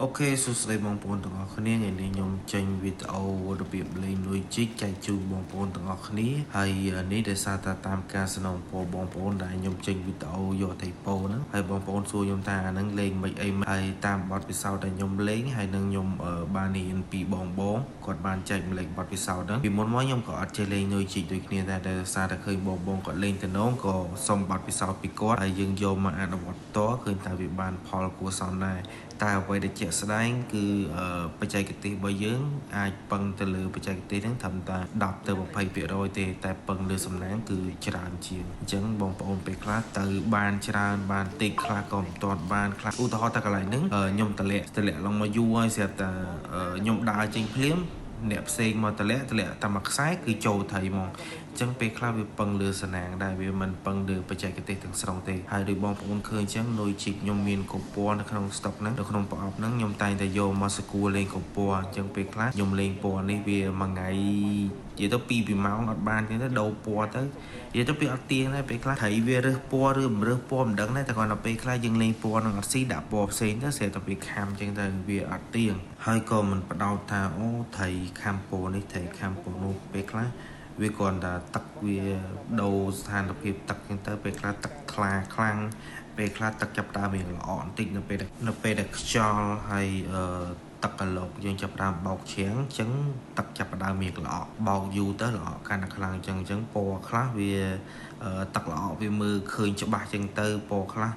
OK សួស្តីបងប្អូនទាំងអស់គ្នាថ្ងៃនេះខ្ញុំចេញវីដេអូរបៀបលេងលុយជីកចែកជូនបងប្អូនទាំងអស់គ្នាហើយនេះដោយសារតែតាមការសំណូមពរបងប្អូនដែលខ្ញុំចេញវីដេអូយកថៃប៉ូហ្នឹងហើយបងប្អូនសួរខ្ញុំថាអាហ្នឹងលេងមិនអីហើយតាមបទពិសោធន៍ដែលខ្ញុំលេងហើយនឹងខ្ញុំបានរៀនពីបងបងគាត់បានចែកម្លែកបទពិសោធន៍ហ្នឹងពីមុនមកខ្ញុំក៏អត់ចេះលេងលុយជីកដូចគ្នាដែរដោយសារតែឃើញបងបងគាត់លេងទៅនងក៏សុំបទពិសោធន៍ពីគាត់ហើយយើងយកមកអនុវត្តផ្ទាល់ឃើញថាវាបានផលគួរសមដែរតែអ្វីដែលជាក់ស្ដែងគឺបច្ចេកទេសរបស់យើងអាចពឹងទៅលើបច្ចេកទេសហ្នឹងត្រឹមតែ10ទៅ20%ទេតែពឹងលើសំណាងគឺច្រើនជាងអញ្ចឹងបងប្អូនពេលខ្លះទៅបានច្រើនបានតិចខ្លះក៏មិនទាន់បានខ្លះឧទាហរណ៍តែកន្លែងហ្នឹងខ្ញុំតម្លាក់តម្លាក់ឡើងមកយូរហើយស្រាប់តែខ្ញុំដើរចេញភ្លាមអ្នកផ្សេងមកតម្លាក់តម្លាក់តែមួយខ្សែគឺចូលត្រីហ្មងអញ្ចឹងពេលខ្លះវាពឹងលើសណាងដែរវាមិនពឹងលើបច្ចេកទេសទាំងស្រុងទេហើយដូចបងប្អូនឃើញអញ្ចឹងនុយជីកខ្ញុំមានគ្រប់ពណ៌នៅក្នុងស្តុកហ្នឹងនៅក្នុងប្រអប់ហ្នឹងខ្ញុំតែងតែយកមកសកួរលេងគ្រប់ពណ៌អញ្ចឹងពេលខ្លះខ្ញុំលេងពណ៌នេះវាមួយថ្ងៃនិយាយទៅ2 ម៉ោងអត់បានទេទៅដូរពណ៌ទៅនិយាយទៅវាអត់ទៀងដែរពេលខ្លះត្រីវារើសពណ៌ឬមិនរើសពណ៌មិនដឹងដែរតែគាត់ដល់ពេលខ្លះយើងលេងពណ៌នឹងអត់ស៊ីដាក់ពណ៌ផ្សេងទៅស្រាប់តែវាខាំអញ្ចឹងទៅវាអត់ទៀងហើយក៏មិនបដោតថាអូត្រីខាំពណ៌នេះត្រីខាំពណ៌នោះពេលខ្លះវាគ្រាន់តែទឹកវាដូរស្ថានភាពទឹកចឹងទៅពេលខ្លះទឹកថ្លាខ្លាំងពេលខ្លះទឹកចាប់ដើមរៀងល្អបន្តិចនៅពេលដែលខ្យល់ហើយអឺទឹកកឡុកយើងចាប់ដើមបោកជ្រាងអញ្ចឹងទឹកចាប់ដើមមានល្អបោកយូរទៅល្អកាន់តែខ្លាំងអញ្ចឹងអញ្ចឹងពណ៌ខ្លះវាទឹកល្អវាមើលឃើញច្បាស់អញ្ចឹងទៅពណ៌ខ្លះ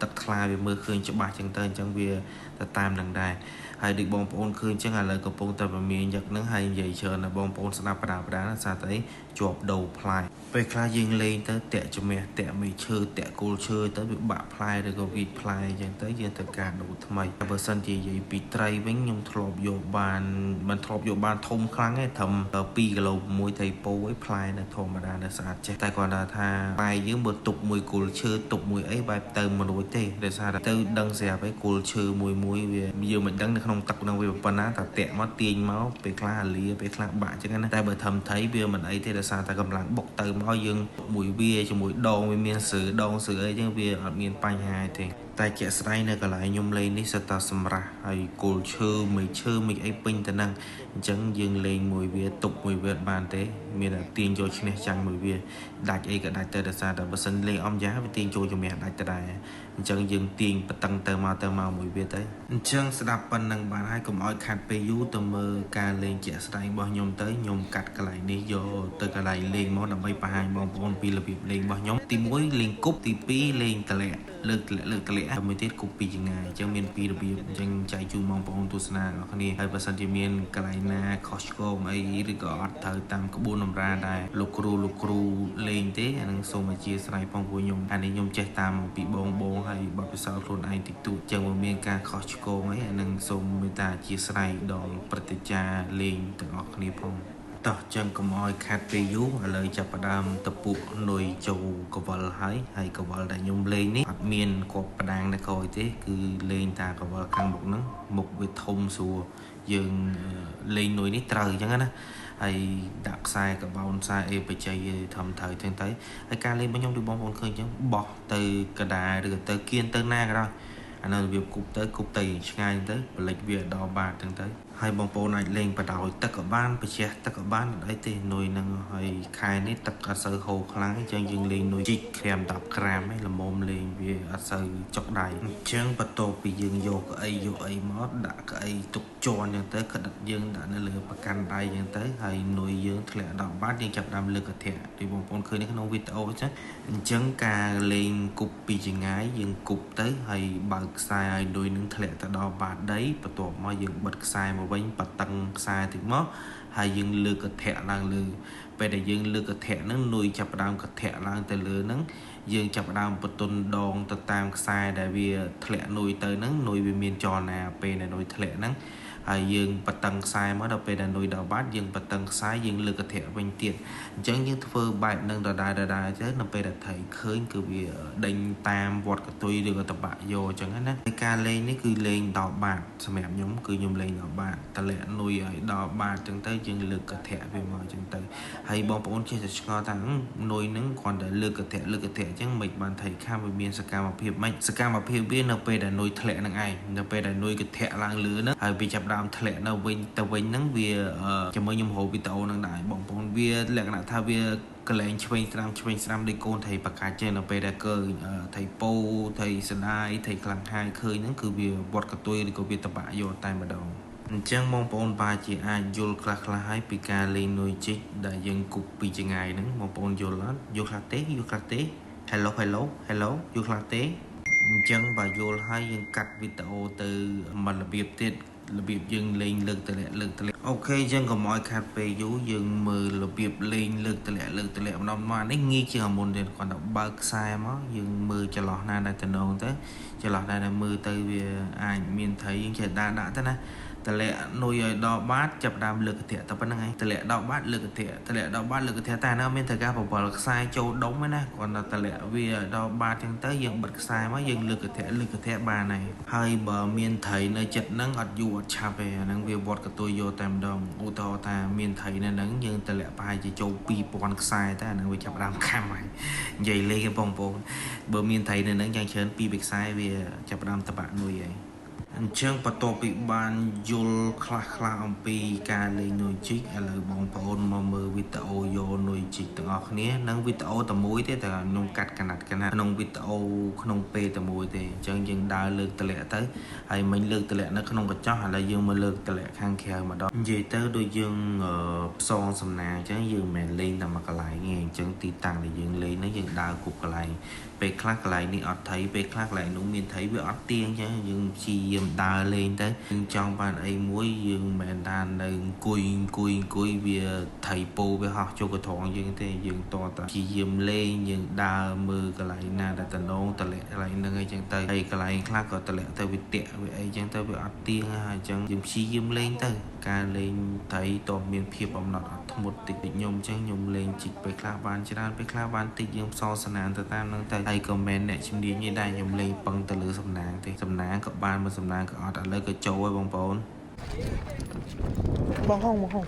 ទឹកថ្លាវាមើលឃើញច្បាស់អញ្ចឹងទៅអញ្ចឹងវាទៅតាមនឹងដែរហើយដូចបងប្អូនឃើញអញ្ចឹងឥឡូវកំពុងតែមមាញឹកហ្នឹងហើយនិយាយច្រើនណាបងប្អូនស្ដាប់បដាបដាសារតែអីជាប់ដូរផ្លែពេលខ្លះយើងលេងទៅតាក់ជំនះតាក់មេឈើតាក់គល់ឈើទៅវាបាក់ផ្លែឬក៏វីផ្លែអញ្ចឹងទៅយើងត្រូវការដូរថ្មីបើសិនជានិយាយពីត្រីវិញខ្ញុំធ្លាប់យកបានមិនធ្លាប់យកបានធំខ្លាំងទេត្រឹម2គីឡូ6ត្រីពោឯផ្លែនៅធម្មតានៅស្អាតចេះតែគាត់ថាផ្លែយើងបើទុកមួយគល់ឈើទុកមួយអីបែបទៅមិនរួចទេដោយសារតែទៅដឹងស្រាប់ឯគល់ឈើមួយមួយវាយើងមិនដឹងនៅក្នុងទឹកនឹងវាប៉ុណ្ណាតែតាក់មកទាញមកពេលខ្លះអាលាពេលខ្លះបាក់អញ្ចឹងណាតែបើធំថៃវាមិនអីទេដោយសារតែកម្លាំងបុកទៅមកយើងមួយវាជាមួយដងវាមានស្រើដងស្រើអីចឹងវាអត់មានបញ្ហាទេតែជាក់ស្ដែងនៅកន្លែងខ្ញុំលេងនេះសិតតែសម្រាប់ហើយគល់ឈើមួយឈើមួយអីពេញទៅនឹងអញ្ចឹងយើងលេងមួយវាទុកមួយវាបានទេមានតែទាញយកឈ្នះចាញ់មួយវាដាច់អីក៏ដាច់ទៅដោយសារតែបើសិនលេងអំយ៉ាវាទាញចូលជំនះដាច់ទៅដែរអញ្ចឹងយើងទាញបតឹងទៅមកទៅមកមួយវាទៅអញ្ចឹងស្ដាប់ប៉ុណ្ណឹងបានហើយកុំឲ្យខាត់ពេលយូរទៅមើលការលេងជាក់ស្ដែងរបស់ខ្ញុំទៅខ្ញុំកាត់កន្លែងនេះយកទៅកន្លែងលេងមកដើម្បីបង្ហាញបងប្អូនពីរបៀបលេងរបស់ខ្ញុំទី1លេងគប់ទី2លេងតម្លាក់លើកតម្លាក់លើកតម្លាក់ហើយមួយទៀតគប់ពីចងាយអញ្ចឹងមានពីររបៀបអញ្ចឹងចែកជូនបងប្អូនទស្សនាអ្នកគ្នាហើយបើសិនជាមានកន្លែងណាខុសឆ្គងអីឬក៏អត់ត្រូវតាមក្បួនតម្រាដែរលោកគ្រូលោកគ្រូលេងទេអានឹងសូមអធិស្ឋានផងពួកខ្ញុំអានេះខ្ញុំចេះតាមពីបងបងហើយបទពិសោធន៍ខ្លួនឯងតិចតួចអញ្ចឹងបើមានការខុសឆ្គងអីអានឹងសូមមេត្តាអធិស្ឋានដល់ព្រឹទ្ធាចារ្យលេងទាំងអស់គ្នាផងតោះចឹងកុំឲ្យខាត់ពេលយូរឥឡូវចាប់ផ្ដើមតពុកនុយចូលកវលហើយហើយកវលដែលខ្ញុំលេងនេះអត់មានគប់ផ្ដាងនៅក្រោយទេគឺលេងតាកវលខាងមុខហ្នឹងមុខវាធំស្រួលយើងលេងនុយនេះត្រូវអញ្ចឹងណាហើយដាក់ខ្សែកបោនខ្សែអេបច្ចេកធំត្រូវចឹងទៅហើយការលេងរបស់ខ្ញុំដូចបងប្អូនឃើញអញ្ចឹងបោះទៅកដាឬក៏ទៅគៀនទៅណាក៏ដោយអានោះរបៀបគប់ទៅគប់ទៅឆ្ងាយទៅបលិចវាដល់បាតចឹងទៅហើយបងប្អូនអាចលេងបដោយទឹកក៏បានបច្ចេះទឹកក៏បានអត់អីទេនុយនឹងហើយខែនេះទឹកអត់សូវហូរខ្លាំងអញ្ចឹងយើងលេងនុយជីកក្រាម10ក្រាមឯងល្មមលេងវាអត់សូវចុកដៃអញ្ចឹងបន្ទាប់ពីយើងយកកៅអីយកអីមកដាក់កៅអីទុកជន់អញ្ចឹងទៅក្តិតយើងដាក់នៅលើប្រកាន់ដៃអញ្ចឹងទៅហើយនុយយើងធ្លាក់ដល់បាតយើងចាប់ដើមលើកកធៈដូចបងប្អូនឃើញនៅក្នុងវីដេអូអញ្ចឹងអញ្ចឹងការលេងគប់ពីចងាយយើងគប់ទៅហើយបើកខ្សែឲ្យនុយនឹងធ្លាក់ទៅដល់បាតដីបន្ទាប់មកយើងបិទខ្សែមកវិញបតឹងខ្សែតិចមកហើយយើងលើកកធៈឡើងលើពេលដែលយើងលើកកធៈហ្នឹងនុយចាប់ផ្ដើមកធៈឡើងទៅលើហ្នឹងយើងចាប់ផ្ដើមបតុនដងទៅតាមខ្សែដែលវាធ្លាក់នុយទៅហ្នឹងនុយវាមានចលនាពេលដែលនុយធ្លាក់ហ្នឹង ហើយយើងបតឹងខ្សែមកដល់ពេលដែលនុយដល់បាតយើងបតឹងខ្សែយើងលើកកធៈវិញទៀតអញ្ចឹងយើងធ្វើបែបនឹងដដែលដដែលទៅនៅពេលដែលត្រីឃើញគឺវាដេញតាមវត្តកតុយឬក៏តបាក់យកអញ្ចឹងណាហើយការលេងនេះគឺលេងដល់បាតសម្រាប់ខ្ញុំគឺខ្ញុំលេងដល់បាតតម្លាក់នុយឲ្យដល់បាតអញ្ចឹងទៅយើងលើកកធៈវាមកអញ្ចឹងទៅហើយបងប្អូនចេះតែឆ្ងល់ថានុយហ្នឹងគ្រាន់តែលើកកធៈលើកកធៈអញ្ចឹងមិនបានត្រីខាំវាមានសកម្មភាពមិនសកម្មភាពវានៅពេលដែលនុយធ្លាក់ហ្នឹងឯងនៅពេលដែលនុយកធៈឡើងលឿនហ្នឹងហើយវាចាប់ដើមធ្លាក់នៅវិញទៅវិញហ្នឹងវាជាមួយខ្ញុំរកវីដេអូហ្នឹងដែរបងប្អូនវាលក្ខណៈថាវាកលែងឆ្វេងស្ដាំឆ្វេងស្ដាំដូចកូនថៃបកាច់ចេះនៅពេលដែលកើថៃពោថៃសដាយថៃខ្លាំងហាយឃើញហ្នឹងគឺវាវត្តកតុយឬក៏វាតបាក់យកតែម្ដងអញ្ចឹងបងប្អូនបាជាអាចយល់ខ្លះខ្លះហើយពីការលេងនុយជីកដែលយើងគប់ពីចង្ងាយហ្នឹងបងប្អូនយល់អត់យល់ខ្លះទេយល់ខ្លះទេ Hello hello hello យល់ខ្លះទេអញ្ចឹងបើយល់ហើយយើងកាត់វីដេអូទៅមួយរបៀបទៀតរបៀបយើងលេងលើកតម្លាក់លើកតម្លាក់អូខេអញ្ចឹងកុំឲ្យខាត់ពេលយូរយើងមើលរបៀបលេងលើកតម្លាក់លើកតម្លាក់ម្ដងមកនេះងាយជាងមុនទៀតគ្រាន់តែបើកខ្សែមកយើងមើលចន្លោះណាដែលតំណងទៅចន្លោះណាដែលមើលទៅវាអាចមានត្រីយើងចេះដាក់ដាក់ទៅណាតម្លាក់នុយឲ្យដល់បាតចាប់ដើមលើកកធៈតែប៉ុណ្្នឹងឯងតម្លាក់ដល់បាតលើកកធៈតម្លាក់ដល់បាតលើកកធៈតែណាមានត្រូវការបបល់ខ្សែចូលដុំឯណាគ្រាន់តែតម្លាក់វាដល់បាតចឹងទៅយើងបិទខ្សែមកយើងលើកកធៈលើកកធៈបានហើយហើយបើមានត្រីនៅចិត្តហ្នឹងអត់យូរអត់ឆាប់ទេអាហ្នឹងវាវត្តកតុយយកតែម្ដងឧទាហរណ៍ថាមានត្រីនៅហ្នឹងយើងតម្លាក់ប្រហែលជាចូល2000ខ្សែតែអាហ្នឹងវាចាប់ដើមខាំហើយនិយាយលេងបងប្អូនបើមានត្រីនៅហ្នឹងយ៉ាងច្រើន2ខ្សែវាចាប់ដើមតបាក់នុយហើយអញ្ចឹងបន្ទាប់ពីបានយល់ខ្លះខ្លះអំពីការលេងនុយជីកឥឡូវបងប្អូនមកមើលវីដេអូយកនុយជីកទាំងអស់គ្នានិងវីដេអូតែមួយទេតែខ្ញុំកាត់កណាត់កណាត់ក្នុងវីដេអូក្នុងពេលតែមួយទេអញ្ចឹងយើងដើរលើកតម្លាក់ទៅហើយមិញលើកតម្លាក់នៅក្នុងកញ្ចក់ឥឡូវយើងមកលើកតម្លាក់ខាងក្រៅម្ដងនិយាយទៅដូចយើងផ្សងសំណាងអញ្ចឹងយើងមិនមែនលេងតែមួយកន្លែងទេអញ្ចឹងទីតាំងដែលយើងលេងហ្នឹងយើងដើរគ្រប់កន្លែងពេលខ្លះកន្លែងនេះអត់ថៃពេលខ្លះកន្លែងនោះមានថៃវាអត់ទៀងអញ្ចឹងយើងព្យាយាមដើរលេងទៅយើងចង់បានអីមួយយើងមិនមែនថានៅអង្គុយអង្គុយអង្គុយវាថៃពោវាហោះចូលកត្រងយើងទេយើងតតែព្យាយាមលេងយើងដើរមើលកន្លែងណាដែលតំណងតម្លាក់កន្លែងហ្នឹងអីចឹងទៅហើយកន្លែងខ្លះក៏តម្លាក់ទៅវាតាក់វាអីចឹងទៅវាអត់ទៀងហើយអញ្ចឹងយើងព្យាយាមលេងទៅការលេងត្រីតមានភាពអំណត់អត់ធ្មត់តិចតិចខ្ញុំអញ្ចឹងខ្ញុំលេងជីកពេលខ្លះបានច្រើនពេលខ្លះបានតិចយើងផ្សងសនានទៅតាមហ្នឹងទៅហើយក៏មិនអ្នកជំនាញទេដែរខ្ញុំលេងពឹងទៅលើសំណាងទេសំណាងក៏បានមួយសំណាងក៏អត់ឥឡូវក៏ចូលហើយបងប្អូន បងហងបងហង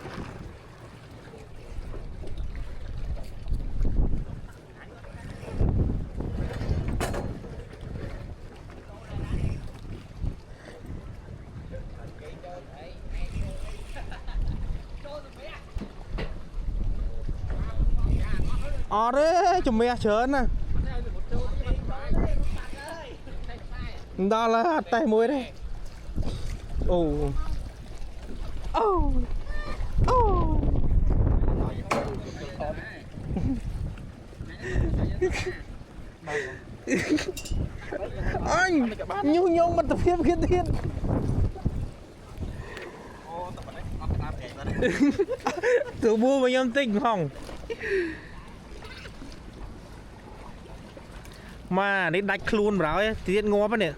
អត់ទេជំនះច្រើនណាស់ដល់ហើយអត់តែមួយទេអូអូអូអញញុះញង់មិត្តភាពគេទៀត អូតែប៉ុណ្ណេះអត់តាមគេបាត់ ទូបួមកខ្ញុំតិចហងម៉ានេះដាច់ខ្លួនបណ្ដោយទៀតងាប់ហ្នឹងនេះ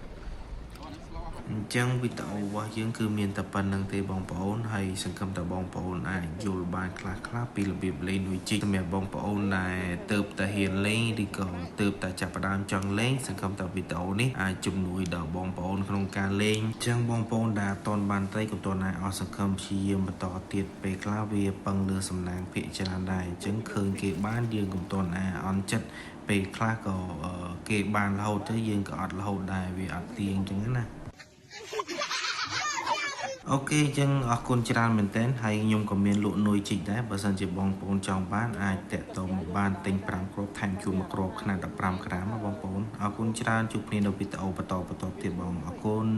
អញ្ចឹងវីដេអូរបស់យើងគឺមានតែប៉ុណ្្នឹងទេបងប្អូនហើយសង្ឃឹមថាបងប្អូនអាចយល់បានខ្លះខ្លះពីរបៀបលេងនុយជីកសម្រាប់បងប្អូនដែលទៅតែហ៊ានលេងឬក៏ទៅតែចាប់ផ្ដើមចង់លេងសង្ឃឹមថាវីដេអូនេះអាចជំនួយដល់បងប្អូនក្នុងការលេងអញ្ចឹងបងប្អូនដែលអត់ទាន់បានត្រីក៏ទាន់ដែរអស់សង្ឃឹមព្យាយាមបន្តទៀតពេលខ្លះវាពឹងលើសំណាងភាគច្រើនដែរអញ្ចឹងឃើញគេបានយើងកុំទាន់អាអន់ចិត្តពេលខ្លះក៏គេបានរហូតទៅយើងក៏អត់រហូតដែរវាអត់ទៀងអញ្ចឹងណាអូខេអញ្ចឹងអរគុណច្រើនមែនទែនហើយខ្ញុំក៏មានលក់នុយជីកដែរបើសិនជាបងប្អូនចង់បានអាចតាក់ទងមកបានទិញ5គ្រាប់ថែមជូន1គ្រាប់ຂະຫນាត15ក្រាមណាបងប្អូនអរគុណច្រើនជួបគ្នានៅវីដេអូបន្តបន្តទៀតបងអរគុណ។